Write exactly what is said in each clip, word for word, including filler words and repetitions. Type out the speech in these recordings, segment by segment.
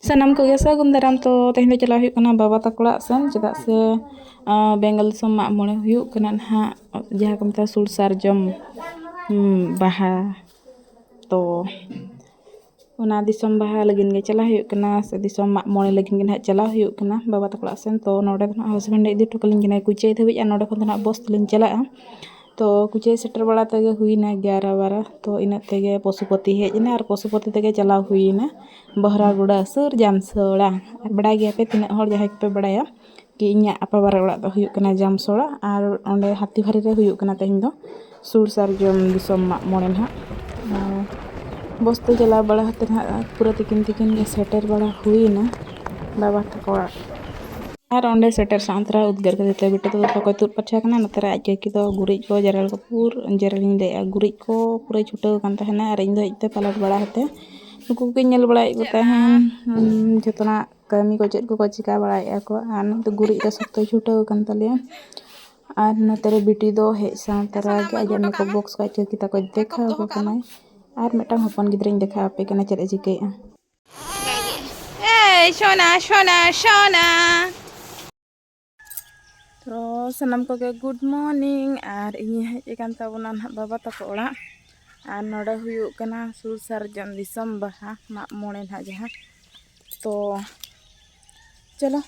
ᱥᱟᱱᱟᱢ ᱠᱚᱜᱮ ᱥᱟᱹᱜᱩᱱ ᱫᱟᱨᱟᱢ᱾ ᱛᱚ ᱛᱮᱦᱮᱧ ᱫᱚ ᱪᱟᱞᱟᱣ ᱦᱩᱭᱩᱜ ᱠᱟᱱᱟ ᱵᱟᱵᱟ ᱛᱟᱠᱚ ᱚᱲᱟᱜ ᱥᱮᱱ, ᱪᱮᱫᱟᱜ ᱥᱮ ᱟᱸ, ᱵᱮᱝᱜᱚᱞ ᱫᱤᱥᱚᱢ ᱢᱟᱜ ᱢᱚᱬᱮ ᱦᱩᱭᱩᱜ ᱠᱟᱱᱟ ᱱᱟᱦᱟᱜ, ᱡᱟᱦᱟᱸ ᱠᱚ ᱢᱮᱛᱟᱜᱼᱟ ᱥᱩᱨ ᱥᱟᱨᱡᱚᱢ, ᱦᱩᱸ, ᱵᱟᱦᱟ᱾ ᱛᱚ ᱚᱱᱟ ᱫᱤᱥᱚᱢ ᱵᱟᱦᱟ ᱞᱟᱹᱜᱤᱫ ᱜᱮ ᱪᱟᱞᱟᱣ ᱦᱩᱭᱩᱜ ᱠᱟᱱᱟ, ᱥᱮ ᱫᱤᱥᱚᱢ ᱢᱟᱜ ᱢᱚᱬᱮ ᱞᱟᱹᱜᱤᱫ ᱜᱮ ᱱᱟᱦᱟᱜ ᱪᱟᱞᱟᱣ ᱦᱩᱭᱩᱜ ᱠᱟᱱᱟ ᱵᱟᱵᱟ ᱛᱟᱠᱚ ᱚᱲᱟᱜ ᱥᱮᱱ᱾ ᱛᱚ ᱱᱚᱰᱮ ᱫᱚ ᱱᱟᱦᱟᱜ husband ᱮ ᱤᱫᱤ ᱦᱚᱴᱚ ᱠᱟᱹᱞᱤᱧ ᱠᱟᱱᱟᱭ ᱠᱩᱪᱟᱹᱭ ᱫᱷᱟᱹᱵᱤᱡ, ᱟᱨ ᱱᱚᱰᱮ ᱠᱷᱚᱱ ᱫᱚ ᱱᱟᱦᱟᱜ ᱵᱚᱥ ᱛᱮᱞᱤᱧ ᱪᱟᱞᱟᱜᱼᱟ᱾ ᱛᱚ ᱠᱩᱪᱟᱹᱭ ᱥᱮᱴᱮᱨ ᱵᱟᱲᱟ ᱛᱮᱜᱮ ᱦᱩᱭᱱᱟ ᱮᱜᱟᱨᱚ ᱵᱟᱨᱚ᱾ ᱛᱚ ᱤᱱᱟᱹᱜ ᱛᱮᱜᱮ ᱯᱚᱥᱩᱯᱚᱛᱤ ᱦᱮᱡ ᱮᱱᱟ, ᱟᱨ ᱯᱚᱥᱩᱯᱚᱛᱤ ᱛᱮᱜᱮ ᱪᱟᱞᱟᱣ ᱦᱩᱭᱱᱟ ᱵᱚᱦᱨᱟᱜᱚᱲᱟ ᱥᱩᱨ ᱡᱟᱢᱥᱚᱲᱟ᱾ ᱟᱨ ᱵᱟᱲᱟᱭ ᱜᱮᱭᱟᱯᱮ ᱛᱤᱱᱟᱹᱜ ᱦᱚᱲ ᱡᱟᱦᱟᱸᱭ ᱠᱚᱯᱮ ᱵᱟᱲᱟᱭᱟ, ᱠᱤ ᱤᱧᱟᱹᱜ ᱟᱯᱟ ᱵᱟᱨᱮ ᱚᱲᱟᱜ ᱫᱚ ᱦᱩᱭᱩᱜ ᱠᱟᱱᱟ ᱡᱟᱢᱥᱚᱲᱟ, ᱟᱨ ᱚᱸᱰᱮ ᱦᱟᱹᱛᱤᱵᱟᱹᱨᱤ ᱨᱮ ᱦᱩᱭᱩᱜ ᱠᱟᱱᱟ ᱛᱮᱦᱮᱧ ᱫᱚ ᱥᱩᱨ ᱥᱟᱨᱡᱚᱢ ᱫᱤᱥᱚᱢ ᱢᱟᱜ ᱢᱚᱬᱮ ᱱᱟᱦᱟᱜ᱾ ᱟᱨ ᱵᱚᱥ ᱛᱮ ᱪᱟᱞᱟᱣ ᱵᱟᱲᱟ ᱠᱟᱛᱮ ᱱᱟᱦᱟᱜ ᱯᱩᱨᱟᱹ ᱛᱤᱠᱤᱱ ᱛᱤᱠᱤᱱ ᱜᱮ ᱥᱮᱴᱮᱨ ᱵᱟᱲᱟ ᱦᱩᱭᱱᱟ ᱵᱟᱵᱟ ᱛᱟᱠᱚ ᱚᱲᱟᱜ᱾ ᱟᱨ ᱚᱸᱰᱮ ᱥᱮᱴᱮᱨ ᱥᱟᱶ ᱛᱚᱨᱟ ᱩᱫᱽᱜᱟᱹᱨ ᱠᱷᱟᱹᱛᱤᱨ ᱛᱮ ᱵᱤᱴᱩ ᱛᱟᱠᱚ ᱫᱚ ᱵᱟᱠᱚ ᱛᱩᱫ ᱯᱟᱨᱪᱟ ᱠᱟᱱᱟ᱾ ᱱᱚᱛᱮ ᱨᱮ ᱟᱡ ᱠᱟᱹᱠᱤ ᱫᱚ ᱜᱩᱨᱤᱡ ᱠᱚ ᱡᱮᱨᱮᱲ ᱠᱚ ᱯᱩᱨ-, ᱡᱮᱨᱮᱲᱤᱧ ᱞᱟᱹᱭᱮᱫᱼᱟ, ᱜᱩᱨᱤᱡ ᱠᱚ ᱯᱩᱨᱟᱹᱭ ᱪᱷᱩᱴᱟᱹᱣ ᱟᱠᱟᱱ ᱛᱟᱦᱮᱱᱟ, ᱟᱨ ᱤᱧ ᱫᱚ ᱦᱮᱡ ᱛᱮ ᱯᱟᱞᱟᱴ ᱵᱟᱲᱟ ᱠᱟᱛᱮ ᱱᱩᱠᱩ ᱠᱚᱜᱮᱧ ᱧᱮᱞ ᱵᱟᱲᱟᱭᱮᱫ ᱠᱚ ᱛᱟᱦᱮᱱ᱾ ᱦᱩᱸ, ᱡᱚᱛᱚᱱᱟᱜ ᱠᱟᱹᱢᱤ ᱠᱚ ᱪᱮᱫ ᱠᱚᱠᱚ ᱪᱤᱠᱟ ᱵᱟᱲᱟᱭᱮᱫᱼᱟ ᱠᱚ, ᱟᱨ ᱱᱚᱛᱮ ᱜᱩᱨᱤᱡ ᱨᱮ ᱥᱚᱠᱛᱚᱭ ᱪᱷᱩᱴᱟᱹᱣ ᱟᱠᱟᱱ ᱛᱟᱞᱮᱭᱟ᱾ ᱟᱨ ᱱᱚᱛᱮ ᱨᱮ ᱵᱤᱴᱤ ᱫᱚ ᱦᱮᱡ ᱥᱟᱶ ᱛᱚᱨᱟ ᱜᱮ ᱟᱡᱟᱜ makeup box ᱠᱚ ᱟᱡ ᱠᱟᱹᱠᱤ ᱛᱟᱠᱚ ᱫᱮᱠᱷᱟᱣ ᱟᱠᱚ ᱠᱟᱱᱟᱭ᱾ ᱟᱨ ᱢᱤᱫᱴᱟᱝ ᱦᱚᱯᱚᱱ ᱜᱤᱫᱽᱨᱟᱹᱧ ᱫᱮᱠᱷᱟᱣ ᱟᱯᱮ ᱠᱟᱱᱟ ᱪᱮᱫ ᱮ ᱪᱤᱠᱟᱹᱭᱮᱫᱼᱟ᱾ ᱮᱭ ᱥᱳᱱᱟ, ᱥᱳᱱᱟ, ᱥᱳᱱᱟ᱾ ᱛᱚ ᱥᱟᱱᱟᱢ ᱠᱚᱜᱮ good morning᱾ ᱟᱨ ᱤᱧᱤᱧ ᱦᱮᱡ ᱟᱠᱟᱱ ᱛᱟᱵᱚᱱᱟ ᱱᱟᱦᱟᱜ ᱵᱟᱵᱟ ᱛᱟᱠᱚ ᱚᱲᱟᱜ᱾ ᱟᱨ ᱱᱚᱰᱮ ᱦᱩᱭᱩᱜ ᱠᱟᱱᱟ ᱥᱩᱨ ᱥᱟᱨᱡᱚᱢ ᱫᱤᱥᱚᱢ ᱵᱟᱦᱟ ᱢᱟᱜ ᱢᱚᱬᱮ ᱱᱟᱦᱟᱜ ᱡᱟᱦᱟᱸ᱾ ᱛᱚ ᱪᱚᱞᱚ,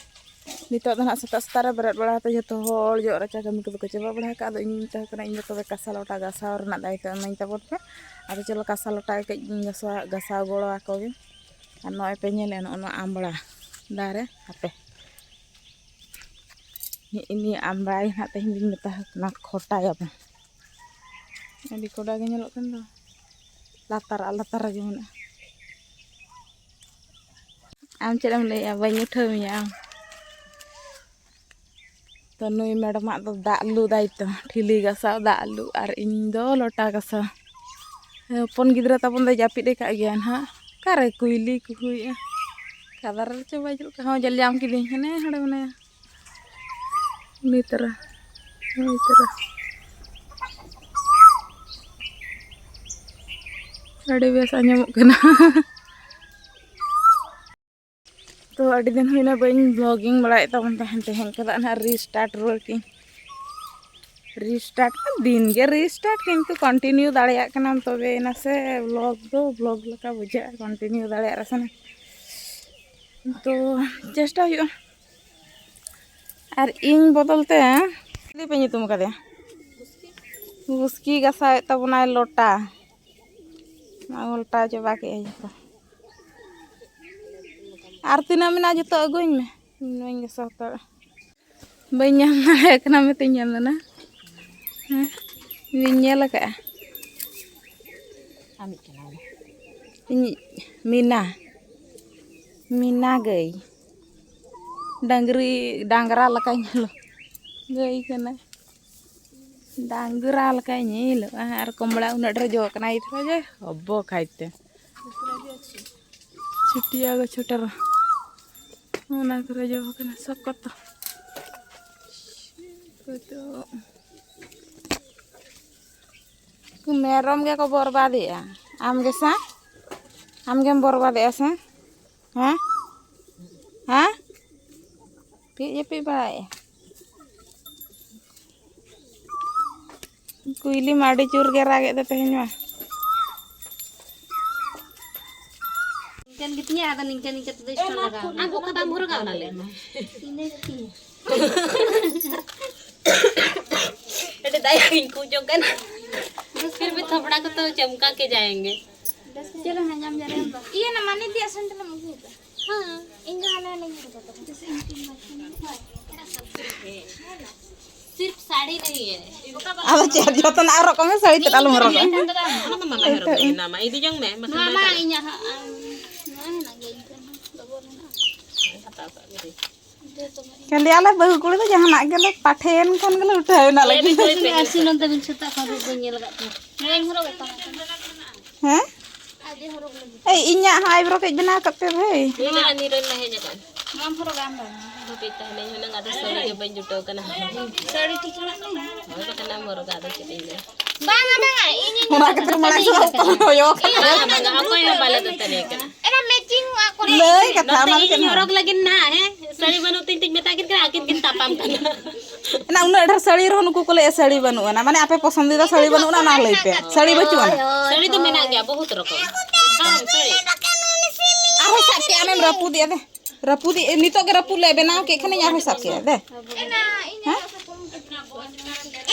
ᱱᱤᱛᱚᱜ ᱫᱚ ᱱᱟᱦᱟᱜ ᱥᱮᱛᱟᱜ ᱥᱮᱛᱟᱜ ᱨᱮ ᱵᱮᱨᱮᱫ ᱵᱟᱲᱟ ᱠᱟᱛᱮ ᱡᱚᱛᱚ ᱦᱚᱲ ᱡᱚᱜ ᱨᱟᱪᱟ ᱠᱟᱹᱢᱤ ᱠᱚᱫᱚ ᱠᱚ ᱪᱟᱵᱟ ᱵᱟᱲᱟ ᱟᱠᱟᱫ᱾ ᱟᱫᱚ ᱤᱧ ᱢᱮᱛᱟ ᱠᱚ ᱠᱟᱱᱟ, ᱤᱧ ᱫᱚ ᱛᱚᱵᱮ ᱠᱟᱸᱥᱟ ᱞᱚᱴᱟ ᱜᱟᱥᱟᱣ ᱨᱮᱱᱟᱜ ᱫᱟᱭᱤᱛᱛᱚ ᱮᱢᱟᱹᱧ ᱛᱟᱵᱚᱱ ᱯᱮ᱾ ᱟᱫᱚ ᱪᱚᱞᱚ ᱠᱟᱸᱥᱟ ᱞᱚᱴᱟ ᱜᱮ ᱠᱟᱹᱡ ᱤᱧ ᱜᱟᱥᱟᱣ, ᱜᱟᱥᱟᱣ ᱜᱚᱲᱚ ᱟᱠᱚ ᱜᱮ᱾ ᱟᱨ ᱱᱚᱜᱼᱚᱭ ᱯᱮ ᱧᱮᱞᱮᱫᱼᱟ, ᱱᱚᱜᱼᱚ ᱱᱚᱣᱟ ᱟᱢᱵᱽᱲᱟ ᱫᱟᱨᱮ, ᱦᱟᱯᱮ, ᱱᱤᱜᱼᱤ ᱱᱤᱭᱟᱹ ᱟᱢᱵᱽᱲᱟ ᱜᱮ ᱱᱟᱦᱟᱜ ᱛᱮᱦᱮᱧ ᱫᱚᱧ ᱢᱮᱛᱟ ᱠᱚ ᱠᱟᱱᱟ ᱠᱷᱚᱴᱟᱭᱟᱵᱚᱱ᱾ ᱟᱹᱰᱤ ᱠᱚᱰᱟ ᱜᱮ ᱧᱮᱞᱚᱜ ᱠᱟᱱ ᱫᱚ, ᱞᱟᱛᱟᱨ ᱟᱨ ᱞᱟᱛᱟᱨ ᱨᱮᱜᱮ ᱢᱮᱱᱟᱜᱼᱟ᱾ ᱟᱢ ᱪᱮᱫ ᱮᱢ ᱞᱟᱹᱭᱮᱜᱼᱟ? ᱵᱟᱹᱧ ᱩᱴᱷᱟᱹᱣ ᱢᱮᱭᱟ ᱟᱢ᱾ ᱛᱚ ᱱᱩᱭ ᱢᱮᱰᱟᱢᱟᱜ ᱫᱚ ᱫᱟᱜ ᱞᱩ ᱫᱟᱭ ᱛᱚ, ᱴᱷᱤᱞᱤ ᱜᱟᱥᱟᱣ, ᱫᱟᱜ ᱞᱩ, ᱟᱨ ᱤᱧ ᱫᱚ ᱞᱚᱴᱟ ᱜᱟᱥᱟᱣ᱾ ᱦᱚᱯᱚᱱ ᱜᱤᱫᱽᱨᱟᱹ ᱛᱟᱵᱚᱱ ᱫᱚᱭ ᱡᱟᱹᱯᱤᱫ ᱟᱠᱟᱫ ᱜᱮᱭᱟ ᱱᱟᱦᱟᱜ᱾ ᱚᱠᱟᱨᱮ ᱠᱩᱭᱞᱤ ᱠᱩᱦᱩᱭᱮᱜᱼᱟ? ᱠᱟᱫᱟᱨ ᱨᱮ ᱪᱚ ᱵᱟᱭ ᱪᱟᱞᱟᱜ ᱠᱟᱱᱟ᱾ ᱦᱚᱸ, ᱧᱮᱞ ᱧᱟᱢ ᱠᱤᱫᱤᱧ, ᱦᱟᱱᱮ ᱦᱟᱸᱰᱮ ᱢᱮᱱᱟᱭᱟ᱾ ᱩᱱᱤ ᱛᱚᱨᱟ, ᱩᱱᱤ ᱛᱚᱨᱟ᱾ ᱟᱹᱰᱤ ᱵᱮᱥ ᱟᱸᱡᱚᱢᱚᱜ ᱠᱟᱱᱟ᱾ ᱛᱚ ᱟᱹᱰᱤ ᱫᱤᱱ ᱦᱩᱭᱱᱟ ᱵᱟᱹᱧ vlogging ᱵᱟᱲᱟᱭᱮᱫ ᱛᱟᱵᱚᱱ ᱛᱟᱦᱮᱱ, ᱛᱮᱦᱮᱧ ᱠᱷᱚᱱᱟᱜ ᱱᱟᱦᱟᱜ restart ᱨᱩᱣᱟᱹᱲ ᱠᱤᱧ᱾ Restart ᱢᱟ ᱫᱤᱱ ᱜᱮ restart, ᱠᱤᱱᱛᱩ continue ᱫᱟᱲᱮᱭᱟᱜ ᱠᱟᱱᱟᱢ ᱛᱚᱵᱮᱭᱮᱱᱟ ᱥᱮ vlog ᱫᱚ vlog ᱞᱮᱠᱟ ᱵᱩᱡᱷᱟᱹᱜᱼᱟ, continue ᱫᱟᱲᱮᱭᱟᱜ ᱨᱮ ᱥᱮ᱾ ᱛᱚ ᱪᱮᱥᱴᱟ ᱦᱩᱭᱩᱜᱼᱟ᱾ ᱟᱨ ᱤᱧ ᱵᱚᱫᱚᱞ ᱛᱮ ᱪᱤᱞᱤ ᱯᱮ ᱧᱩᱛᱩᱢ ᱟᱠᱟᱫᱮᱭᱟ? ᱵᱩᱥᱠᱤ ᱜᱟᱥᱟᱣᱮᱫ ᱛᱟᱵᱚᱱᱟᱭ ᱞᱚᱴᱟ᱾ ᱢᱟ ᱜᱷᱚᱞᱴᱟᱣ ᱪᱟᱵᱟ ᱠᱮᱫᱼᱟᱭ ᱡᱚᱛᱚ᱾ ᱟᱨ ᱛᱤᱱᱟᱹᱜ ᱢᱮᱱᱟᱜᱼᱟ ᱡᱚᱛᱚ ᱟᱹᱜᱩᱧ ᱢᱮ, ᱤᱧ ᱱᱚᱣᱟᱧ ᱜᱟᱥᱟᱣ ᱦᱟᱛᱟᱲᱟ᱾ ᱵᱟᱹᱧ ᱧᱟᱢ ᱫᱟᱲᱮᱭᱟᱜ ᱠᱟᱱᱟ ᱢᱮᱛᱟᱹᱧ ᱠᱟᱱ ᱛᱟᱦᱮᱱᱟ᱾ ᱦᱮᱸ, ᱵᱟᱹᱧ ᱧᱮᱞ ᱟᱠᱟᱫᱼᱟ᱾ ᱟᱢᱤᱡ ᱠᱟᱱᱟᱭ᱾ ᱤᱧ ᱢᱤᱱᱟ, ᱢᱤᱱᱟ ᱜᱟᱹᱭ᱾ ᱰᱟᱝᱨᱤ, ᱰᱟᱝᱨᱟ ᱞᱮᱠᱟᱭ ᱧᱮᱞᱚᱜ᱾ ᱜᱟᱹᱭ ᱠᱟᱱᱟᱭ᱾ ᱰᱟᱝᱨᱟ ᱞᱮᱠᱟᱭ ᱧᱮᱞᱚᱜᱼᱟ᱾ ᱟᱨ ᱠᱚᱢᱲᱟ ᱩᱱᱟᱹᱜ ᱰᱷᱮᱨ ᱡᱚ ᱠᱟᱱᱟ, ᱤᱛᱟᱹ ᱡᱮ ᱦᱚᱵᱚ ᱠᱷᱟᱭᱛᱮ᱾ ᱪᱷᱩᱴᱤᱭᱟ ᱜᱚ ᱪᱷᱳᱴᱟ ᱨᱚ-, ᱚᱱᱟ ᱠᱚᱨᱮ ᱡᱚ ᱠᱟᱱᱟ ᱥᱚᱠᱚᱛ᱾ ᱠᱚᱫᱚ ᱢᱮᱨᱚᱢ ᱜᱮᱠᱚ ᱵᱚᱨᱵᱟᱫᱮᱜᱼᱟ᱾ ᱟᱢ ᱜᱮᱥᱮ? ᱟᱢ ᱜᱮᱢ ᱵᱚᱨᱵᱟᱫᱮᱜᱼᱟ ᱥᱮ? ᱦᱮᱸ? ᱦᱮᱸ? ᱯᱤᱡ ᱡᱟᱹᱯᱤᱫ ᱵᱟᱲᱟᱭᱮᱜᱼᱟ᱾ ᱠᱩᱭᱞᱤ ᱢᱟ ᱟᱹᱰᱤ ᱡᱳᱨ ᱜᱮ ᱨᱟᱜᱮᱫ ᱫᱚ ᱛᱮᱦᱮᱧ ᱢᱟ᱾ ᱱᱤᱝᱠᱟᱹᱱ ᱜᱮ ᱛᱤᱧᱟ, ᱟᱫᱚ ᱱᱤᱝᱠᱟᱹ ᱱᱤᱝᱠᱟᱹ ᱛᱮᱫᱚ ᱥᱴᱚᱞ ᱞᱟᱜᱟᱣ᱾ ᱟᱢ ᱚᱠᱟ ᱵᱟᱢ ᱦᱚᱨᱚᱜᱟ ᱚᱱᱟ ᱞᱟᱹᱭ ᱢᱮ᱾ ᱤᱱᱟᱹ ᱜᱮ ᱛᱤᱧᱟ᱾ ᱟᱹᱰᱤ ᱫᱟᱭᱟ ᱜᱤᱧ ᱠᱩᱡᱚᱜ ᱠᱟᱱᱟ᱾ ᱯᱷᱤᱨ ᱵᱷᱤ ᱛᱷᱚᱯᱲᱟ ᱠᱚ ᱛᱚ ᱪᱚᱢᱠᱟ ᱠᱮ ᱡᱟᱭᱮᱸᱜᱮ᱾ ᱪᱚᱞᱚ ᱱᱟ, ᱧᱟᱢ ᱡᱟᱨᱮ ᱦᱚᱸ ᱵᱟᱝ᱾ ᱤᱭᱟᱹ ᱱᱟ, ᱢᱟᱱᱤ ᱫᱤᱭᱟ ᱥᱮᱱᱴᱮᱞ ᱮᱢ ᱟᱹᱜᱩ ᱠᱟᱫᱟ? ᱦᱮᱸ, ᱤᱧ ᱫᱚ ᱦᱟᱱᱮ ᱱᱤᱭᱟᱹ ᱨᱮᱫᱚ᱾ ᱥᱤᱨᱯ ᱥᱟᱹᱲᱤ ᱱᱟᱦᱤ ᱦᱮ᱾ ᱟᱫᱚ ᱪᱮᱫ, ᱡᱚᱛᱚᱱᱟᱜ ᱦᱚᱨᱚᱜ ᱠᱟᱜ ᱢᱮ, ᱥᱟᱹᱲᱤ ᱛᱮᱫ ᱟᱞᱚᱢ ᱦᱚᱨᱚᱜᱟ᱾ ᱚᱱᱟ ᱫᱚ ᱢᱟᱞᱟ ᱦᱚᱨᱚᱜ ᱢᱮ, ᱚᱱᱟ ᱢᱟ ᱤᱫᱤ ᱡᱚᱝ ᱢᱮ, ᱵᱟᱠᱷᱟᱱ ᱱᱚᱣᱟ ᱵᱟᱭ ᱢᱟ ᱫᱟᱲᱮᱭᱟᱜᱼᱟ᱾ ᱤᱧᱟᱹᱜ ᱦᱟᱸᱜ, ᱟᱨ ᱱᱚᱣᱟ ᱦᱮᱱᱟᱜ ᱜᱮᱭᱟ, ᱤᱧ ᱴᱷᱮᱱ ᱦᱚᱸ ᱰᱚᱵᱚᱞ ᱦᱮᱱᱟᱜᱼᱟ᱾ ᱦᱟᱛᱟᱣ ᱠᱟᱜ ᱜᱮ᱾ ᱠᱷᱟᱹᱞᱤ ᱟᱞᱮ ᱵᱟᱹᱦᱩ ᱠᱩᱲᱤ ᱫᱚ ᱡᱟᱦᱟᱱᱟᱜ ᱜᱮᱞᱮ ᱯᱟᱴᱷᱮᱭᱮᱱ ᱠᱷᱟᱱ ᱜᱮᱞᱮ ᱩᱴᱷᱟᱹᱣ ᱮᱱᱟ ᱞᱟᱹᱜᱤᱫ᱾ ᱟᱨ ᱥᱤᱱᱚᱱ ᱛᱟᱵᱤᱱ ᱥᱮᱛᱟᱜ ᱠᱷᱚᱱ ᱨᱩᱯ ᱵᱟᱹᱧ ᱧᱮᱞ ᱟᱠᱟᱫ ᱛᱟᱢᱟ᱾ ᱱᱚᱣᱟᱧ ᱦᱚᱨᱚᱜ ᱮᱫ ᱛᱟᱢᱟ᱾ ᱦᱮᱸ? ᱟᱡ ᱮ ᱦᱚᱨᱚᱜ ᱞᱟᱹᱜᱤᱫ᱾ ᱮᱭ, ᱤᱧᱟᱹᱜ ᱦᱚᱸ eyebrow ᱠᱟᱹᱡ ᱵᱮᱱᱟᱣ ᱠᱟᱜ ᱯᱮ ᱵᱷᱟᱹᱭ᱾ ᱱᱤᱨᱟᱹᱱ, ᱱᱤᱨᱟᱹᱱ ᱢᱟ ᱦᱮᱡ ᱟᱠᱟᱱ᱾ ᱱᱚᱣᱟᱢ ᱦᱚᱨᱚᱜᱟ ᱟᱢ ᱫᱚ? ᱫᱷᱩᱯᱤ ᱛᱟᱦᱮᱱᱟᱹᱧ ᱦᱩᱱᱟᱹᱝ, ᱟᱫᱚ ᱥᱟᱹᱲᱤ ᱜᱮ ᱵᱟᱹᱧ ᱡᱩᱴᱟᱹᱣ ᱠᱟᱱᱟ᱾ ᱥᱟᱹᱲᱤ ᱴᱷᱤᱠ ᱢᱮᱱᱟᱜ ᱛᱤᱧᱟ᱾ ᱦᱳᱭ, ᱵᱟᱠᱷᱟᱱ ᱟᱢ ᱦᱚᱨᱚᱜᱟ, ᱟᱫᱚ ᱪᱮᱫ ᱤᱧ ᱞᱟᱹᱭᱟ? ᱵᱟᱝᱟ, ᱵᱟᱝᱟ, ᱤᱧᱤᱧ ᱚᱱᱟ ᱦᱚᱨᱚᱜᱟ᱾ ᱠᱷᱟᱹᱛᱤᱨ ᱢᱟᱲᱟᱝ ᱥᱮᱫ ᱦᱚᱸ ᱦᱚᱭᱚ ᱠᱟᱱᱟ᱾ ᱵᱟᱝᱟ, ᱵᱟᱝᱟ, ᱚᱠᱚᱭ ᱦᱚᱸ ᱵᱟᱞᱮ ᱫᱚᱛᱟᱱᱤ ᱠᱟᱱᱟ᱾ ᱮᱱᱟ matching ᱚᱜ ᱠᱚᱨᱮ᱾ ᱞᱟᱹᱭ ᱠᱟᱛᱷᱟ, ᱱᱚᱛᱮ ᱚᱱᱟ ᱫᱚ ᱤᱧᱤᱧ ᱪᱮᱫ ᱦᱚᱨᱚᱜ ᱞᱟᱹᱜᱤᱫ ᱱᱟ, ᱦᱮᱸ? ᱥᱟᱹᱲᱤ ᱵᱟᱹᱱᱩᱜ ᱛᱤᱧ ᱛᱤᱧ ᱢᱮᱛᱟ ᱠᱤᱱ ᱠᱟᱱᱟ, ᱟᱹᱠᱤᱱ ᱠᱤᱱ ᱛᱟᱯᱟᱢ ᱠᱟᱱᱟ᱾ ᱮᱱᱟ ᱩᱱᱟᱹᱜ ᱰᱷᱮᱨ ᱥᱟᱹᱲᱤ ᱨᱮᱦᱚᱸ ᱱᱩᱠᱩ ᱠᱚ ᱞᱟᱹᱭᱟ ᱥᱟᱹᱲᱤ ᱵᱟᱹᱱᱩᱜ ᱟᱱᱟ, ᱢᱟᱱᱮ ᱟᱯᱮ ᱯᱚᱥᱚᱱᱫᱤᱫᱟ ᱥᱟᱹᱲᱤ ᱵᱟᱹᱱᱩᱜ ᱟᱱᱟ, ᱚᱱᱟ ᱞᱟᱹᱭ ᱯᱮ, ᱥᱟᱹᱲᱤ ᱵᱟᱹᱪᱩᱜ ᱟᱱᱟ᱾ ᱥᱟᱹᱲᱤ ᱫᱚ ᱢᱮᱱᱟᱜ ᱜᱮᱭᱟ, ᱵᱚᱦᱩᱛ ᱨᱚᱠᱚᱢ᱾ ᱦᱮᱸ, ᱥᱟᱹᱲᱤ᱾ ᱟᱨᱦᱚᱸ ᱥᱟᱵ ᱠᱮᱜ ᱟᱢᱮᱢ ᱨᱟᱹᱯᱩᱫ ᱮᱫ ᱫᱮ᱾ ᱨᱟᱹᱯᱩᱫ ᱮ, ᱱᱤᱛᱚᱜ ᱜᱮ ᱨᱟᱹᱯᱩᱫ ᱞᱮ ᱵᱮᱱᱟᱣ ᱠᱮᱫ ᱠᱷᱟᱱᱤᱧ ᱟᱨᱦᱚᱸ ᱥᱟᱵ ᱠᱮᱫ ᱫᱮ᱾ ᱦᱮᱸ?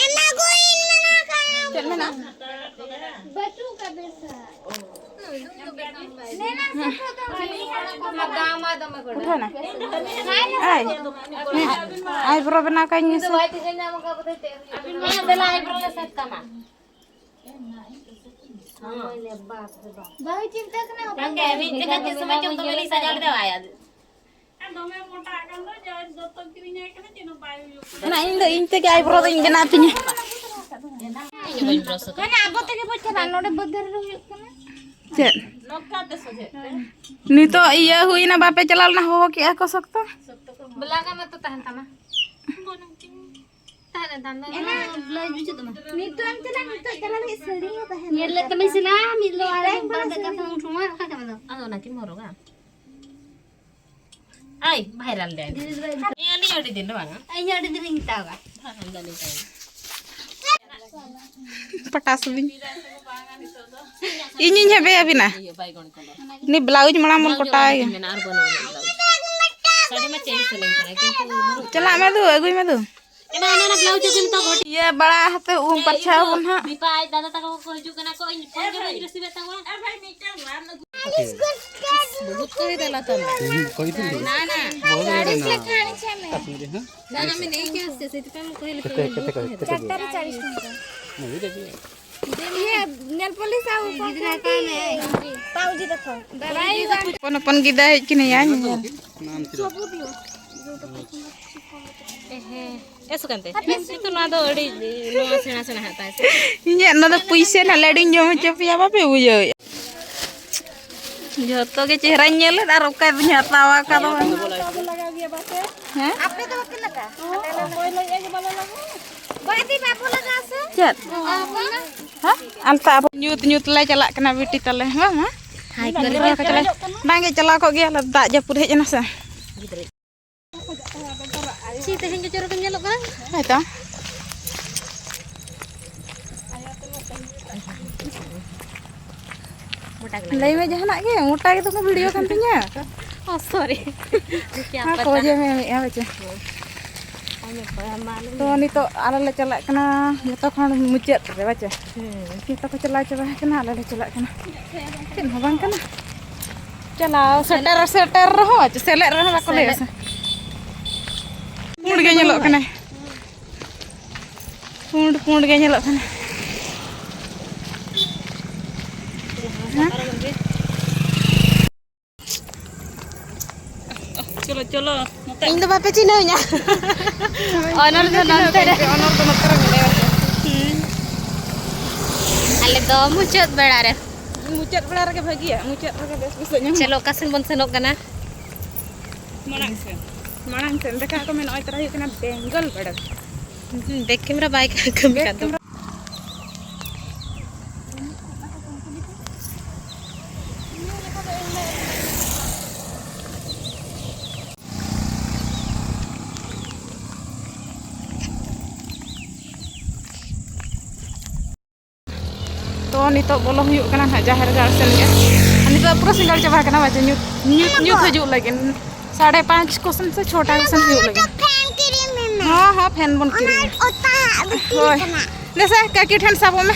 ᱪᱮᱫ ᱢᱮᱱᱟᱜᱼᱟ? ᱩᱴᱷᱟᱹᱣ ᱱᱟ᱾ ᱟᱭ, ᱟᱭᱵᱨᱳ ᱵᱮᱱᱟᱣ ᱠᱟᱹᱧ ᱢᱮᱥᱮ᱾ ᱫᱮᱞᱟ, ᱟᱭᱵᱨᱳ ᱞᱮ ᱥᱮᱫ ᱠᱟᱢᱟ᱾ ᱵᱟᱹᱦᱩ ᱪᱤᱱᱛᱟᱹ ᱠᱟᱱᱟ, ᱵᱟᱝᱜᱮ, ᱢᱤᱫ ᱡᱟᱭᱜᱟ ᱪᱮᱫ ᱥᱚᱢᱚᱭ ᱪᱚᱝ ᱫᱚᱢᱮ ᱞᱤᱧ ᱥᱟᱡᱟᱣ ᱞᱮᱫᱟ, ᱟᱭ ᱟᱫᱚ᱾ ᱫᱚᱢᱮ ᱢᱚᱴᱟ ᱠᱟᱱ ᱫᱚ, ᱡᱟ ᱫᱚᱛᱚ ᱠᱤᱨᱤᱧ ᱟᱭ ᱠᱟᱱᱟ, ᱪᱮᱫ ᱦᱚᱸ ᱵᱟᱭ ᱦᱩᱭᱩᱜ ᱠᱟᱱᱟ᱾ ᱚᱱᱟ ᱤᱧ ᱫᱚ ᱤᱧ ᱛᱮᱜᱮ ᱟᱭᱵᱨᱳ ᱫᱚᱧ ᱵᱮᱱᱟᱣ ᱛᱤᱧᱟᱹ᱾ ᱤᱧ ᱦᱚᱸ ᱵᱟᱹᱧ ᱵᱨᱟᱥ ᱟᱠᱟᱫᱟ᱾ ᱢᱟᱱᱮ ᱟᱵᱚ ᱛᱮᱜᱮ ᱵᱚ ᱪᱟᱞᱟᱜᱼᱟ, ᱱᱚᱰᱮ ᱵᱟᱹᱫᱽ ᱫᱷᱟᱨᱮ ᱨᱮ ᱦᱩᱭᱩᱜ ᱠᱟᱱᱟ᱾ ᱪᱮᱫ? ᱱᱚᱝᱠᱟ ᱛᱮ ᱥᱚᱡᱷᱮ ᱛᱮ᱾ ᱱᱤᱛᱚᱜ ᱤᱭᱟᱹ ᱦᱩᱭᱱᱟ, ᱵᱟᱯᱮ ᱪᱟᱞᱟᱣ ᱞᱮᱱᱟ, ᱦᱚᱦᱚ ᱠᱮᱜᱼᱟ ᱠᱚ ᱥᱚᱠᱛᱚ᱾ ᱵᱞᱟᱜᱟ ᱢᱟ ᱛᱚ ᱛᱟᱦᱮᱱ ᱛᱟᱢᱟ᱾ ᱛᱟᱦᱮᱱ ᱛᱟᱢ ᱫᱚ᱾ ᱮᱱᱟ ᱵᱞᱟᱣᱩᱡ ᱵᱟᱹᱪᱩᱜ ᱛᱟᱢᱟ᱾ ᱱᱤᱛᱚᱜ ᱮᱢ ᱪᱟᱞᱟᱜ, ᱱᱤᱛᱚᱜ ᱪᱟᱞᱟᱜ ᱞᱟᱹᱜᱤᱫ ᱥᱟᱹᱲᱤ ᱦᱚᱸ ᱛᱟᱦᱮᱱ ᱧᱮᱞ ᱞᱮᱫ ᱛᱟᱢᱟ᱾ ᱛᱟᱢᱟᱧ ᱥᱮ ᱱᱟ, ᱢᱤᱫ ᱞᱚ ᱟᱨ ᱵᱟᱨ ᱫᱟᱠᱟ ᱛᱮᱢ ᱩᱴᱷᱩᱢᱟ, ᱚᱠᱟ ᱠᱟᱱᱟ ᱫᱚ? ᱟᱫᱚ ᱚᱱᱟ ᱠᱤᱢ ᱦᱚᱨᱚᱜᱟ? ᱟᱭ, viral ᱫᱟᱭ᱾ ᱤᱧ ᱟᱹᱰᱤ ᱫᱤᱱ ᱫᱚ ᱵᱟᱝᱟ᱾ ᱤᱧ ᱟᱹᱰᱤ ᱫᱤᱱ ᱤᱧ ᱦᱟᱛᱟᱣᱟ᱾ ᱯᱟᱴᱟ ᱥᱩᱫᱤᱧ᱾ ᱤᱧᱤᱧ ᱦᱮᱵᱮ ᱟᱹᱵᱤᱱᱟ᱾ ᱤᱭᱟᱹ ᱵᱟᱭᱜᱚᱱ ᱠᱚᱞᱚᱨ᱾ ᱩᱱᱤ ᱵᱞᱟᱣᱩᱡ ᱢᱟᱲᱟᱝ ᱵᱚᱱ ᱵᱞᱟᱣᱩᱡ ᱠᱚᱴᱟᱭ ᱜᱮ᱾ ᱢᱮᱱᱟᱜᱼᱟ ᱟᱨ ᱵᱟᱹᱱᱩᱜ ᱟᱹᱱᱤᱡ ᱵᱞᱟᱣᱩᱡ᱾ ᱥᱟᱹᱲᱤ ᱢᱟ ᱪᱮᱧᱡᱽ ᱥᱟᱱᱟᱧ ᱠᱟᱱᱟ, ᱠᱤᱱᱛᱩ ᱵᱟᱹᱱᱩᱜ ᱪᱟᱞᱟᱜ ᱢᱮ ᱫᱩ, ᱟᱹᱜᱩᱭ ᱢᱮ ᱫᱩ᱾ ᱮᱢᱟ, ᱚᱱᱟ, ᱚᱱᱟ ᱵᱞᱟᱣᱩᱡ ᱟᱹᱜᱩᱭ ᱢᱮ ᱛᱚ, ᱜᱷᱚᱴᱤ᱾ ᱤᱭᱟᱹ ᱵᱟᱲᱟ ᱦᱟᱛᱮ ᱩᱢ ᱯᱟᱨᱪᱷᱟ ᱟᱵᱚᱱ ᱦᱟᱸᱜ᱾ ᱫᱤᱯᱟ ᱟᱡ ᱫᱟᱫᱟ ᱛᱟᱠᱚ ᱠᱚ ᱦᱤᱡᱩᱜ ᱠᱟᱱᱟ ᱠᱚ, ᱤᱧ ᱯᱷᱳᱱ ᱜᱮ ᱵᱟᱹᱧ ᱨᱤᱥᱤᱵᱷ ᱮᱫ ᱛᱟᱠᱚᱣᱟ᱾ ᱵᱚᱦᱩᱛ ᱠᱚ ᱦᱩᱭ ᱫᱟᱞᱟ ᱛᱚ᱾ ᱱᱟ, ᱱᱟ᱾ ᱵᱚᱦᱩᱛ ᱦᱩᱭ ᱫᱟᱞᱟ᱾ ᱠᱟᱥᱢᱤᱨᱤ, ᱦᱮᱸ? ᱱᱟ, ᱱᱟ, ᱢᱮᱱᱮᱫ ᱟᱹᱧ ᱠᱮᱭᱟ ᱥᱮ, ᱥᱮ ᱛᱮᱯᱮ ᱮᱢ ᱠᱚᱭ ᱞᱮᱠᱟ᱾ ᱠᱮᱛᱮ, ᱠᱮᱛᱮ, ᱠᱮᱛᱮ, ᱠᱮᱛᱮ᱾ ᱪᱟᱨᱴᱟ ᱨᱮ ᱪᱟᱞᱤᱥ ᱴᱟᱠᱟ᱾ ᱤᱭᱟᱹ, ᱱᱮᱞ ᱯᱚᱞᱤᱥ ᱟᱨ ᱜᱤᱫᱽᱨᱟᱹ ᱠᱟᱱ ᱯᱟᱣᱡᱤ ᱛᱟᱠᱚ᱾ ᱦᱚᱯᱚᱱ ᱦᱚᱯᱚᱱ ᱜᱤᱫᱽᱨᱟᱹ ᱦᱮᱡ ᱠᱟᱱᱟᱭᱟ ᱧᱮᱧᱮᱞ᱾ ᱮᱦᱮ, ᱮᱥ ᱠᱟᱱᱛᱮ᱾ ᱠᱤᱱᱛᱩ ᱱᱚᱣᱟ ᱫᱚ ᱟᱹᱰᱤ, ᱱᱚᱣᱟ ᱥᱮᱬᱟ ᱥᱮᱬᱟ ᱦᱟᱜ ᱛᱟᱭ ᱥᱮ᱾ ᱤᱧᱟᱹᱜ ᱱᱚᱣᱟ ᱫᱚ ᱯᱩᱭᱥᱟᱹ ᱨᱮᱱᱟᱜ ᱞᱟᱹᱰᱩᱧ ᱡᱚᱢ ᱦᱚᱪᱚ ᱯᱮᱭᱟ, ᱵᱟᱯᱮ ᱵᱩᱡᱷᱟᱹᱣᱮᱫᱼᱟ᱾ ᱡᱷᱚᱛᱚ ᱜᱮ ᱪᱮᱦᱨᱟᱧ ᱧᱮᱞᱮᱫ ᱟᱨ ᱚᱠᱟ ᱨᱮᱧ ᱦᱟᱛᱟᱣᱟ, ᱚᱠᱟ ᱫᱚ ᱵᱟᱝ᱾ ᱦᱮᱸ? ᱟᱯᱮ ᱫᱚ ᱵᱟᱯᱮ ᱞᱟᱜᱟ? ᱵᱟᱝ ᱫᱤ, ᱵᱟᱵᱚ ᱞᱟᱜᱟ ᱥᱮ? ᱪᱮᱫ? ᱦᱮᱸ? ᱟᱞᱛᱟ ᱟᱵᱚ ᱧᱩᱛ ᱧᱩᱛ ᱞᱮ ᱪᱟᱞᱟᱜ ᱠᱟᱱᱟ ᱵᱤᱴᱤ ᱛᱟᱞᱮ, ᱵᱟᱝ ᱢᱟ? ᱦᱟᱭ ᱠᱚᱨᱮ ᱵᱟᱝ ᱜᱮ ᱪᱟᱞᱟᱣ ᱠᱚᱜ ᱜᱮᱭᱟ ᱞᱮ, ᱫᱟᱜ ᱡᱟᱹᱯᱩᱫ ᱦᱮᱡ ᱮᱱᱟ ᱥᱮ᱾ ᱪᱷᱤ, ᱛᱮᱦᱮᱧ ᱜᱮ ᱪᱚᱨᱚᱠᱮᱢ ᱧᱮᱞᱚᱜ ᱠᱟᱱᱟ᱾ ᱦᱳᱭ ᱛᱚ᱾ ᱞᱟᱹᱭ ᱢᱮ ᱡᱟᱦᱟᱱᱟᱜ ᱜᱮ, ᱢᱚᱴᱟ ᱜᱮ ᱫᱚᱢᱮ ᱵᱷᱤᱰᱤᱭᱳ ᱠᱟᱱ ᱛᱤᱧᱟᱹ᱾ ᱚ, ᱥᱚᱨᱤ᱾ ᱠᱚ ᱡᱮ ᱢᱮ ᱢᱮᱫᱼᱟ ᱵᱟᱪᱮ᱾ ᱛᱚ, ᱱᱤᱛᱚᱜ ᱟᱞᱮ ᱞᱮ ᱪᱟᱞᱟᱜ ᱠᱟᱱᱟ ᱡᱚᱛᱚ ᱠᱷᱚᱱ ᱢᱩᱪᱟᱹᱫ ᱨᱮ ᱵᱟᱪᱮ᱾ ᱦᱮᱸ᱾ ᱡᱚᱛᱚ ᱠᱚ ᱪᱟᱞᱟᱣ ᱪᱟᱵᱟ ᱟᱠᱟᱱᱟ, ᱟᱞᱮ ᱞᱮ ᱪᱟᱞᱟᱜ ᱠᱟᱱᱟ᱾ ᱪᱮᱫ ᱦᱚᱸ ᱵᱟᱝ ᱠᱟᱱᱟ᱾ ᱪᱟᱞᱟᱣ ᱥᱮᱴᱮᱨ, ᱥᱮᱴᱮᱨ ᱨᱮᱦᱚᱸ ᱵᱟᱪᱮ, ᱥᱮᱞᱮᱫ ᱨᱮᱦᱚᱸ ᱵᱟᱠᱚ ᱞᱟᱹᱭᱟ ᱥᱮ᱾ ᱯᱩᱸᱰ ᱜᱮ ᱧᱮᱞᱚᱜ ᱠᱟᱱᱟᱭ᱾ ᱯᱩᱸᱰ ᱯᱩᱸᱰ ᱜᱮ ᱧᱮᱞᱚᱜ ᱠᱟᱱᱟ᱾ ᱦᱮᱸ? ᱪᱚᱞᱚ, ᱪᱚᱞᱚ, ᱱᱚᱛᱮ᱾ ᱤᱧ ᱫᱚ ᱵᱟᱯᱮ ᱪᱤᱱᱦᱟᱹᱣᱤᱧᱟ᱾ ᱚᱱᱚᱨ ᱫᱚ ᱱᱚᱱᱛᱮ ᱨᱮ᱾ ᱚᱱᱚᱨ ᱫᱚ ᱱᱚᱛᱮ ᱨᱮ ᱢᱮᱱᱟᱭᱟ᱾ ᱦᱩᱸ᱾ ᱟᱞᱮ ᱫᱚ ᱢᱩᱪᱟᱹᱫ ᱵᱮᱲᱟ ᱨᱮ᱾ ᱢᱩᱪᱟᱹᱫ ᱵᱮᱲᱟ ᱨᱮᱜᱮ ᱵᱷᱟᱹᱜᱤᱭᱟ, ᱢᱩᱪᱟᱹᱫ ᱨᱮᱜᱮ ᱵᱮᱥ ᱵᱩᱡᱷᱟᱹᱜ ᱧᱟᱢᱚᱜᱼᱟ᱾ ᱪᱚᱞᱚ, ᱚᱠᱟ ᱥᱮᱱ ᱵᱚᱱ ᱥᱮᱱᱚᱜ ᱠᱟᱱᱟ? ᱢᱟᱲᱟᱝ ᱥᱮᱱ, ᱢᱟᱲᱟᱝ ᱥᱮᱱ᱾ ᱫᱮᱠᱷᱟ ᱠᱚ ᱢᱮ, ᱱᱚᱜᱼᱚᱭ ᱛᱚᱨᱟ ᱦᱩᱭᱩᱜ ᱠᱟᱱᱟ ᱵᱮᱝᱜᱚᱞ ᱵᱚᱰᱟᱨ᱾ ᱦᱩᱸ, ᱵᱮᱠ ᱠᱮᱢᱮᱨᱟ ᱵᱟᱭ ᱠᱟᱹᱢᱤ ᱠᱟᱱ ᱛᱟᱢᱟ᱾ ᱛᱚ, ᱱᱤᱛᱚᱜ ᱵᱚᱞᱚ ᱦᱩᱭᱩᱜ ᱠᱟᱱᱟ ᱱᱟᱦᱟᱜ ᱡᱟᱦᱮᱨ ᱜᱟᱲ ᱥᱮᱱ ᱜᱮ᱾ ᱟᱨ ᱱᱤᱛᱚᱜ ᱯᱩᱨᱟᱹ ᱥᱤᱸᱜᱟᱲ ᱪᱟᱵᱟ ᱟᱠᱟᱱᱟ, ᱵᱟᱡᱮ ᱧᱩᱛ, ᱧᱩᱛ, ᱧᱩᱛ ᱦᱤᱡᱩᱜ ᱞᱟᱹᱜᱤᱫ᱾ ᱥᱟᱲᱮ ᱯᱟᱸᱪ ᱠᱚ ᱥᱮᱱ ᱥᱮ ᱪᱷᱚᱴᱟ ᱠᱚ ᱥᱮᱱ ᱦᱩᱭᱩᱜ ᱞᱟᱹᱜᱤᱫ᱾ ᱯᱷᱮᱱ ᱠᱤᱨᱤᱧ ᱢᱮ᱾ ᱦᱚᱸ, ᱦᱚᱸ, ᱯᱷᱮᱱ ᱵᱚᱱ ᱠᱤᱨᱤᱧᱟ᱾ ᱚᱱᱟ ᱚᱛᱟ ᱦᱟᱜ ᱵᱤᱴᱤ ᱦᱳᱭ᱾ ᱠᱟᱱᱟ᱾ ᱫᱮᱥᱮ, ᱠᱟᱹᱠᱤ ᱴᱷᱮᱱ ᱥᱟᱵᱚᱜ ᱢᱮ᱾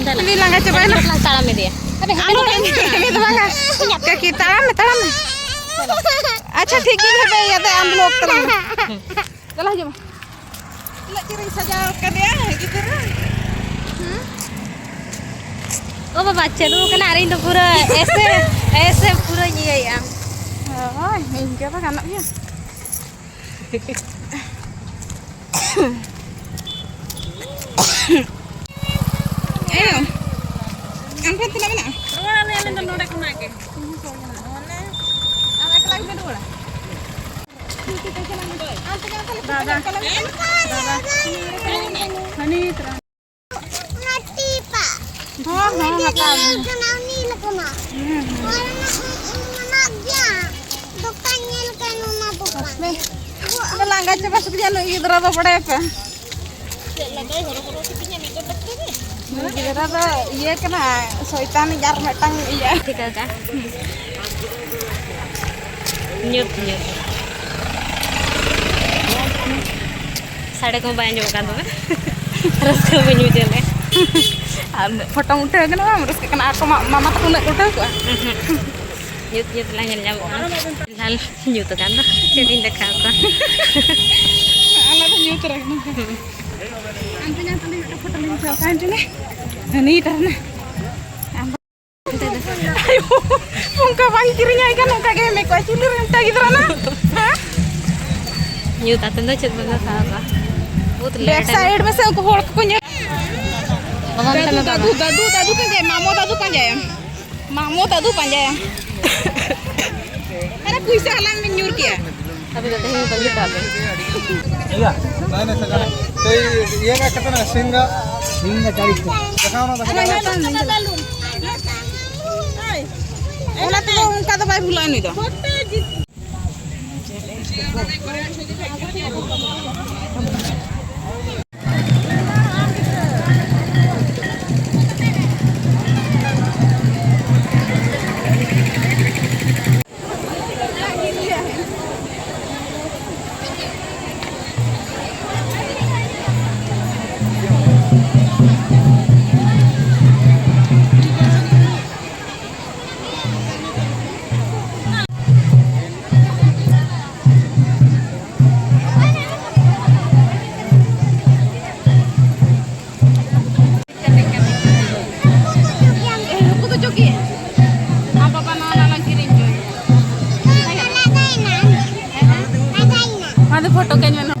ᱫᱮᱞᱟ᱾ ᱩᱱᱤ ᱞᱟᱸᱜᱟ ᱪᱟᱵᱟᱭᱮᱱᱟ᱾ ᱟᱹᱰᱤ ᱡᱳᱨ ᱞᱟᱝ ᱛᱟᱲᱟᱢ ᱤᱫᱤᱭᱟ᱾ ᱟᱨᱮ, ᱦᱮᱸᱫᱮ ᱟᱢ ᱫᱚ ᱴᱷᱮᱱ ᱵᱟᱝ᱾ ᱩᱱᱤ ᱫᱚ ᱵᱟᱝᱟ᱾ ᱠᱟᱹᱠᱤ, ᱛᱟᱲᱟᱢ ᱢᱮ, ᱛᱟᱲᱟᱢ ᱢᱮ᱾ ᱟᱪᱪᱷᱟ, ᱴᱷᱤᱠ ᱜᱮᱭᱟ, ᱦᱮᱸ, ᱤᱭᱟᱹ ᱫᱚ ᱟᱢ ᱵᱞᱚᱜ ᱛᱟᱞᱟᱝ ᱢᱮ᱾ ᱫᱮᱞᱟ, ᱦᱤᱡᱩᱜ ᱢᱮ᱾ ᱛᱤᱱᱟᱹᱜ ᱪᱮᱦᱨᱟᱧ ᱥᱟᱡᱟᱣ ᱠᱟᱫᱮᱭᱟ ᱜᱤᱫᱽᱨᱟᱹ᱾ ᱦᱩᱸ? ᱳ ᱵᱟᱵᱟ, ᱪᱟᱹᱞᱩ ᱠᱟᱱᱟ ᱟᱨ ᱤᱧ ᱫᱚ ᱯᱩᱨᱟᱹ ᱮᱥᱮ, ᱮᱥᱮ ᱯᱩᱨᱟᱹᱧ ᱤᱭᱟᱹᱭᱮᱜᱼᱟ᱾ ᱦᱳᱭ, ᱤᱱᱠᱟᱹ ᱫᱚ ᱜᱟᱱᱚᱜ ᱜᱮᱭᱟ᱾ ᱮᱭᱳ, ᱟᱢ ᱴᱷᱮᱱ ᱛᱤᱱᱟᱹᱜ ᱢᱮᱱᱟᱜᱼᱟ? ᱨᱩᱣᱟᱹᱲ ᱟᱞᱮ, ᱟᱞᱮ ᱫᱚ ᱱᱚᱰᱮ ᱠᱷᱚᱱᱟᱜ ᱜᱮ᱾ ᱫᱟᱫᱟ, ᱫᱟᱫᱟ, ᱦᱟᱹᱱᱤ ᱛᱨᱟ-, ᱚᱱᱟ ᱴᱤᱯᱟ᱾ ᱦᱚᱸ, ᱦᱚᱸ, ᱦᱟᱛᱟᱣ ᱢᱮ᱾ ᱧᱮᱞ ᱠᱟᱱᱟ ᱩᱱᱤ ᱞᱮᱠᱟᱱᱟᱜ᱾ ᱦᱩᱸ, ᱦᱩᱸ᱾ ᱚᱱᱟ ᱢᱮᱱᱟᱜ ᱜᱮᱭᱟ᱾ ᱫᱚᱠᱟᱱ ᱧᱮᱞ ᱠᱟᱱ ᱚᱱᱟ ᱫᱚᱠᱟᱱ᱾ ᱦᱟᱯᱮ, ᱞᱟᱸᱜᱟ ᱪᱟᱵᱟ ᱥᱟᱹᱛ ᱜᱮᱭᱟ ᱱᱩᱭ ᱜᱤᱫᱽᱨᱟᱹ ᱫᱚ, ᱵᱟᱲᱟᱭᱟᱯᱮ᱾ ᱪᱮᱫ ᱞᱮᱠᱟᱭ ᱦᱚᱨᱚ ᱦᱚᱨᱚ ᱠᱤᱫᱤᱧᱟ ᱢᱤᱫ ᱜᱷᱚᱱᱴᱟ ᱠᱟᱛᱮ ᱜᱮ᱾ ᱱᱩᱭ ᱜᱤᱫᱽᱨᱟᱹ ᱫᱚ ᱤᱭᱟᱹ ᱠᱟᱱᱟ, ᱥᱚᱭᱛᱟᱱᱤᱡ ᱟᱨ ᱢᱤᱫᱴᱟᱝ ᱤᱭᱟᱹ᱾ ᱴᱷᱤᱠᱟᱹ ᱠᱟᱜᱼᱟ᱾ ᱧᱩᱛ, ᱧᱩᱛ᱾ ᱥᱟᱰᱮ ᱠᱚᱦᱚᱸ ᱵᱟᱭ ᱟᱸᱡᱚᱢᱚᱜ ᱠᱟᱱ ᱛᱟᱢᱟ᱾ ᱨᱟᱹᱥᱠᱟᱹ ᱵᱟᱹᱧ ᱵᱩᱡᱷᱟᱹᱣ ᱞᱮᱫ᱾ ᱟᱨ ᱯᱷᱳᱴᱳᱢ ᱩᱴᱷᱟᱹᱣ ᱠᱟᱱᱟ, ᱵᱟᱢ ᱨᱟᱹᱥᱠᱟᱹᱜ ᱠᱟᱱᱟ? ᱟᱨ ᱠᱚ ᱢᱟ-, ᱢᱟᱢᱟ ᱛᱟᱠᱚ ᱩᱱᱟᱹᱜ ᱠᱚ ᱩᱴᱷᱟᱹᱣ ᱠᱚᱜᱼᱟ᱾ ᱩᱸᱦᱩᱸ᱾ ᱧᱩᱛ, ᱧᱩᱛ ᱞᱟᱝ ᱧᱮᱞ ᱧᱟᱢᱚᱜ ᱠᱟᱱᱟ᱾ ᱯᱷᱤᱞᱦᱟᱞ ᱧᱩᱛ ᱟᱠᱟᱱ ᱫᱚ ᱪᱮᱫ ᱤᱧ ᱫᱮᱠᱷᱟᱣ ᱠᱚᱣᱟ᱾ ᱟᱞᱮ ᱫᱚ ᱧᱩᱛ ᱨᱮ ᱢᱮᱱᱟᱜ ᱞᱮᱭᱟ᱾ ᱦᱟᱱᱛᱮ ᱧᱮᱞ ᱛᱟᱞᱮ ᱢᱤᱫᱴᱟᱝ ᱯᱷᱳᱴᱳ ᱞᱤᱧ ᱩᱴᱷᱟᱹᱣ ᱠᱟᱜᱼᱟ, ᱦᱟᱱᱛᱮ ᱧᱮᱞ᱾ ᱦᱟᱹᱱᱤ ᱛᱟᱦᱮᱱᱟ᱾ ᱟᱢ ᱫᱚ ᱟᱭᱳ, ᱚᱱᱠᱟ ᱵᱟᱝ ᱠᱤᱨᱤᱧ ᱟᱭ ᱠᱷᱟᱱ ᱚᱱᱠᱟ ᱜᱮ ᱮᱢᱮ ᱠᱚᱣᱟ᱾ ᱪᱩᱞᱤ ᱨᱮ ᱢᱮᱛᱟ ᱜᱤᱫᱽᱨᱟᱹ ᱱᱟ᱾ ᱦᱮᱸ? ᱧᱩᱛ ᱟᱛᱮ ᱫᱚ ᱪᱮᱫ ᱵᱚᱱ ᱫᱮᱠᱷᱟᱣ ᱠᱚᱣᱟ? ᱵᱚᱦᱩᱛ back ᱞᱮᱴ ᱮᱱᱟ᱾ Side ᱢᱮᱥᱮ, ᱩᱱᱠᱩ ᱦᱚᱲ ᱠᱚᱠᱚ ᱧᱮᱞ᱾ ᱵᱟᱵᱟ ᱢᱮᱛᱟᱭ ᱫᱟᱫᱩ, ᱢᱮ ᱫᱟᱫᱩ, ᱵᱟᱵᱟ᱾ ᱫᱟᱫᱩ, ᱫᱟᱫᱩ ᱯᱟᱸᱡᱟᱭᱟ, ᱢᱟᱢᱚ ᱫᱟᱫᱩ ᱯᱟᱸᱡᱟᱭᱟ᱾ ᱢᱟᱢᱚ ᱫᱟᱫᱩ ᱯᱟᱸᱡᱟᱭᱟ᱾ ᱟᱨᱮ ᱯᱩᱭᱥᱟᱹ ᱦᱟᱞᱟᱝ ᱢᱮ ᱧᱩᱨ ᱠᱮᱭᱟ᱾ ᱟᱯᱮ ᱫᱚ ᱛᱮᱦᱮᱧ ᱵᱟᱹᱜᱤ ᱦᱚᱴᱚ ᱟᱯᱮ᱾ ᱤᱭᱟᱹ, ᱱᱟᱭ ᱱᱟᱭ ᱥᱟᱜᱟᱲ᱾ ᱛᱮ ᱤᱭᱟᱹ ᱜᱟ ᱠᱟᱛᱮ ᱱᱟ ᱥᱤᱝᱜᱟ᱾ ᱥᱤᱝᱜᱟ ᱪᱟᱲᱤᱥ ᱴᱟᱠᱟ᱾ ᱫᱮᱠᱷᱟᱣ ᱱᱟ, ᱫᱮᱠᱷᱟᱣ ᱱᱟ᱾ ᱚᱱᱟ ᱛᱮᱫᱚ ᱚᱱᱠᱟ ᱫᱚ ᱵᱟᱭ ᱵᱷᱩᱞᱟᱹᱜᱼᱟ ᱱᱩᱭ ᱫᱚ᱾ ᱟᱢ ᱵᱟᱵᱟ ᱱᱚᱣᱟ ᱞᱟᱞᱟᱝ ᱠᱤᱨᱤᱧ ᱦᱚᱪᱚᱭᱮᱭᱟ᱾ ᱚᱱᱟ ᱫᱚ ᱯᱷᱳᱴᱳ ᱠᱟᱹᱧ ᱢᱮ᱾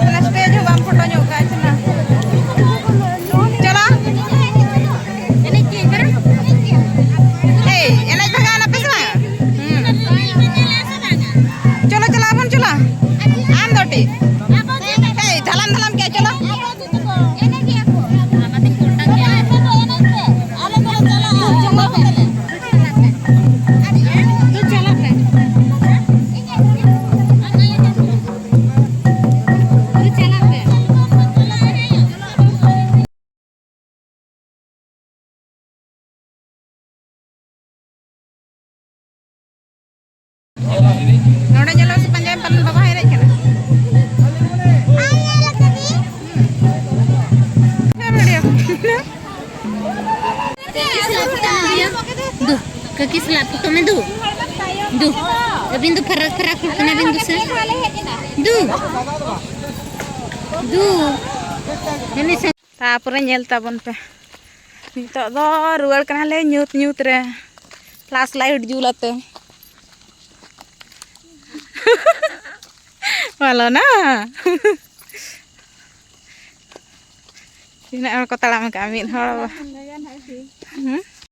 ᱚᱱᱟ ᱥᱴᱮᱡᱽ ᱦᱚᱸ ᱵᱟᱢ ᱯᱷᱳᱴᱳ ᱧᱚᱜ ᱠᱟᱜᱼᱟ, ᱪᱟᱞᱟᱜ᱾ ᱪᱟᱞᱟᱜ᱾ ᱮᱭ, ᱮᱱᱮᱡ ᱵᱷᱟᱜᱟᱣ ᱱᱟᱯᱮ ᱥᱮ ᱵᱟᱝᱟ? ᱦᱩᱸ᱾ ᱪᱚᱞᱚ, ᱪᱟᱞᱟᱜ ᱟᱵᱚᱱ, ᱪᱚᱞᱚ᱾ ᱟᱢ ᱫᱚ ᱴᱤ᱾ ᱮᱭ, ᱫᱷᱟᱞᱟᱢ ᱫᱷᱟᱞᱟᱢ ᱠᱮᱜᱼᱟ, ᱪᱚᱞᱚ᱾ ᱱᱚᱰᱮ ᱧᱮᱞᱚᱜ ᱥᱮ ᱯᱟᱸᱡᱟᱭ ᱯᱟᱞᱮᱱ ᱵᱟᱵᱟ ᱦᱚᱸ ᱮᱱᱮᱡ ᱠᱟᱱᱟ᱾ ᱦᱮᱸ, ᱵᱷᱤᱰᱤᱭᱳ᱾ ᱫᱩ, ᱠᱟᱹᱠᱤ ᱥᱟᱞᱟᱜ ᱯᱷᱳᱴᱳ ᱢᱮ ᱫᱩ᱾ ᱫᱩ, ᱟᱹᱵᱤᱱ ᱫᱚ ᱯᱷᱟᱨᱟᱠ ᱯᱷᱟᱨᱟᱠ ᱦᱚᱲ ᱠᱟᱱᱟ ᱵᱤᱱ ᱫᱩ ᱥᱮ? ᱫᱩ, ᱫᱩ, ᱦᱟᱹᱱᱤ ᱥᱟᱝ- ᱛᱟᱯᱚᱨᱮ ᱧᱮᱞ ᱛᱟᱵᱚᱱ ᱯᱮ, ᱱᱤᱛᱚᱜ ᱫᱚ ᱨᱩᱣᱟᱹᱲ ᱠᱟᱱᱟᱞᱮ ᱧᱩᱛ ᱧᱩᱛ ᱨᱮ, ᱯᱷᱞᱟᱥ ᱞᱟᱭᱤᱴ ᱡᱩᱞ ᱟᱛᱮ᱾ ᱵᱚᱞᱚ ᱱᱟ᱾ ᱛᱤᱱᱟᱹᱜ ᱦᱚᱲ ᱠᱚ ᱛᱟᱲᱟᱢ ᱟᱠᱟᱫᱼᱟ? ᱢᱤᱫ ᱦᱚᱲ᱾ ᱦᱩᱸ?